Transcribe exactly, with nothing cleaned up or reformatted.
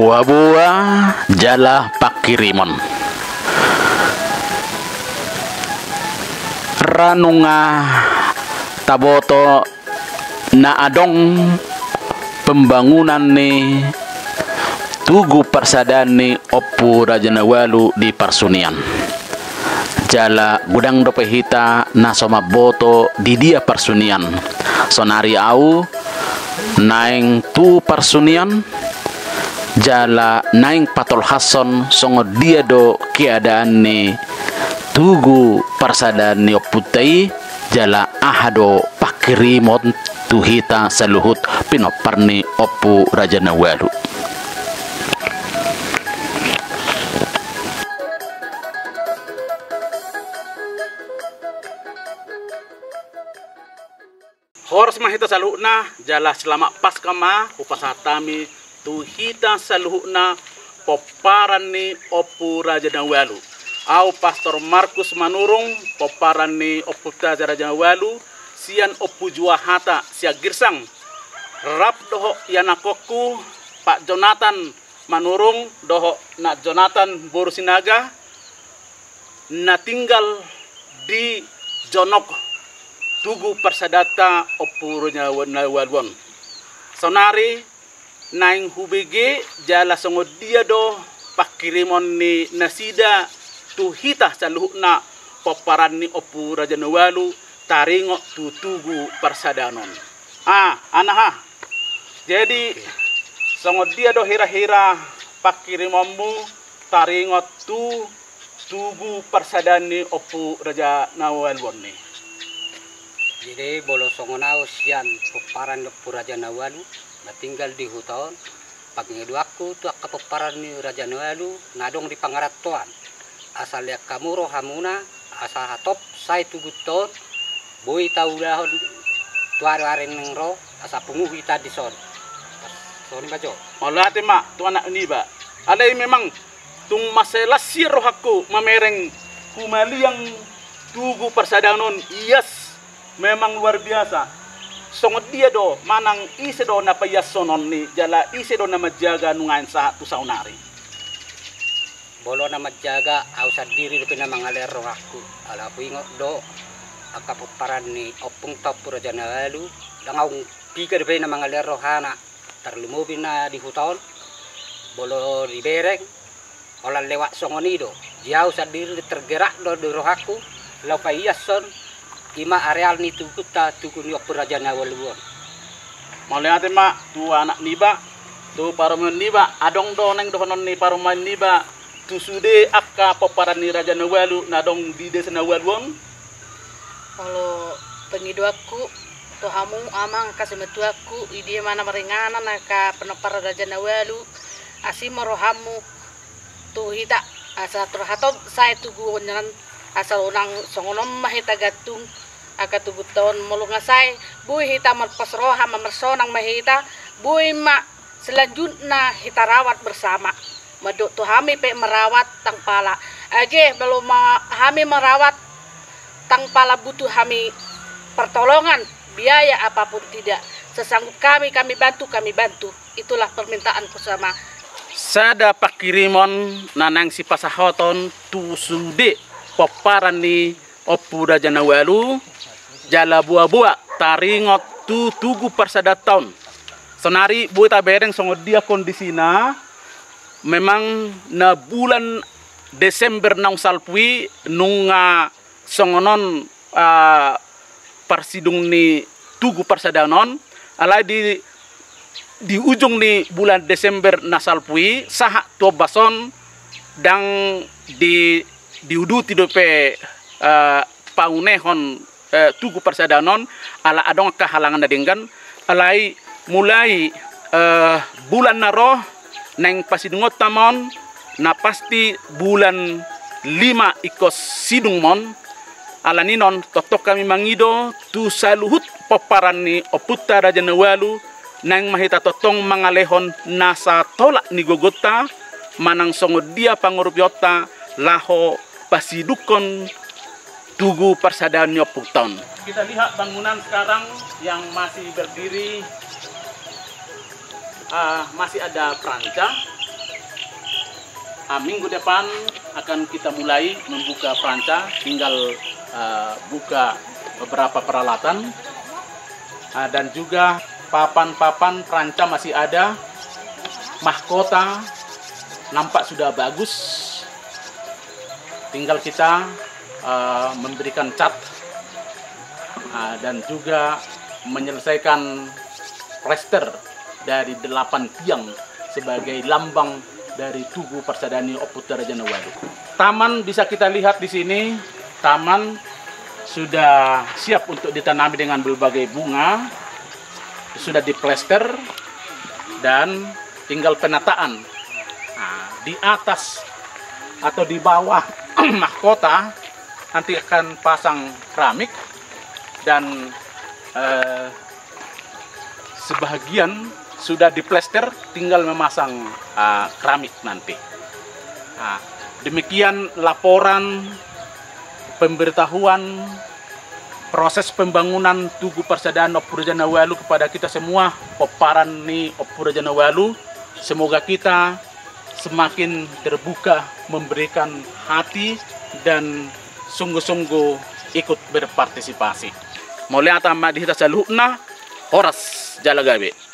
Boaboa jala pangkirimon. Ra nunga taboto na adong pembangunan ni tugu parsadaan ni Ompu Raja na Ualu di Parsunian. Jala godang dope hita na so mamboto di dia Parsunian. Sonari au naeng tu Parsunian, jala naeng patolhashon songon dia do keadaan ni tugu parsadaan ni ompunta i, jala aha do pangkirimon tu hita saluhut pinompar ni Ompu Raja na Ualu. Horas ma hita saluhutna, jala selamat Paskah ma hupasahat hami tu hita saluhutna pomparan ni Ompu Raja na Ualu. Au Pastor Markus Manurung, pomparan ni Ompunta Raja na Ualu, sian Ompu Juahata sian Girsang. Rap dohot ianakhonhu, Pak Jonathan Manurung dohot Nak Jonathan boru Sinaga, na tinggal di jonok tugu parsadaanta Ompu Raja na Ualu on. Sonari naeng hubege jala songon dia do pangkirimon ni nasida tu hita saluhutna pomparan ni Ompu Raja na Ualu taringot tu tugu parsadaan on. Ah, anaha. Jadi, songon dia do hira-hira pangkirimonmu taringot tu tugu parsadaan ni Ompu Raja na Ualu on ni? Jadi, molo songon au sian pomparan ni Ompu Raja na Ualu, na tinggal di huta on, pangidoanku tu angka pomparan ni Raja na Ualu, na adong di pangarantoan. Asa lean hamu rohamuna, asa hatop sae tugunta on, boi taulahon tu ari-ari naeng ro, asa pungu hita dison. Songon i ma jo. Mauliate ma tu anak niba. Alai memang tung mansai las sian rohangku mamereng humaliang tugu parsadaan on, ias memang luar biasa. Songon dia do manang ise do na paiashon on ni, jala ise do na manjaga nunga sahat tu saonari? Molo na manjaga, au sandiri dope na mangalean rohangku. Ala huingot do angka pomparan ni ompungta Ompu Raja na Ualu, ndang au piga dope na mangalean rohana. Tarlumobi na di huta on, molo dibereng, holan lewat songon i do. Jadi au sandiri tergerak do di rohangku, laho paiashon, i ma areal ni tugunta, tugu ni Ompu Raja na Ualu on. Mauliate ma tu anak niba, tu parumaen niba, adong do naeng dohonon ni parumaen niba tu sude angka pomparan ni Raja na Ualu na adong di desa na ualu on? Molo pangidoanku tu hamu amang angka simatuangku, i dia ma na maringanan angka pinompar Raja na Ualu, asi ma rohamu tu hita, asa tarhatop sae tugu on, asa unang songon on ma hita gantung angka tugunta on. Molo nga sae, boi hita marpas roha, mamarsonang ma hita, boi ma selanjutna hita rawat bersama. Mandok tu hami pe merawat ndang pala. Age, molo ma hami merawat ndang pala butuh hami pertolongan, biaya apapun tidak. Sesanggup kami, kami bantu, kami bantu. Itulah permintaanku sama. Sada pangkirimon na naeng sipasahaton tu sude pomparan ni Ompu Raja na Ualu, jala boaboa taringot tu tugu parsadaanta on. Sonari boi tabereng songon dia kondisina, memang na bulan Desember naung salpu i nunga songon on, ah, parsidung ni tugu parsadaan on, alai di, di ujung ni bulan Desember na salpu i, sahat tu ombas on, ndang di, diuduti dope, eh, paunehon, eh, tugu parsadaan on, ala adong angka halangan na denggan, alai mulai, eh, bulan na ro, naeng pasidungonta ma on, na pasti bulan lima ingkon sidung ma on. Ala ni on, tongtong hami mangido tu saluhut pomparan ni Ompunta Raja na Ualu, naeng ma hita tongtong mangalehon nasa tolap ni gogonta, manang songon dia pangurupionta, laho pasidungkon tugu parsadaan ni ompungta on. Kita lihat bangunan sekarang yang masih berdiri, ah, masih ada peranca. Ah, minggu depan akan kita mulai membuka peranca, tinggal, eh, buka beberapa peralatan. Ah, dan juga papan-papan peranca masih ada, mahkota nampak sudah bagus. Tinggal kita, eh, memberikan cat, ah, dan juga menyelesaikan plester dari delapan tiang sebagai lambang dari Tugu Parsadaan ni Ompu Raja Nawalu. Taman bisa kita lihat di sini, taman sudah siap untuk ditanami dengan berbagai bunga, sudah diplester, dan tinggal penataan. Nah, di atas atau di bawah mahkota nanti akan pasang keramik dan, eh, sebahagian sudah diplester, tinggal memasang, eh, keramik nanti. Nah, demikian laporan pemberitahuan proses pembangunan Tugu Parsadaan Ompu Raja Nawalu kepada kita semua, pomparan ni Ompu Raja Nawalu. Semoga kita semakin terbuka, memberikan hati, dan sungguh-sungguh ikut berpartisipasi. Mauliate ma di hita saluhutna, horas jala gabe.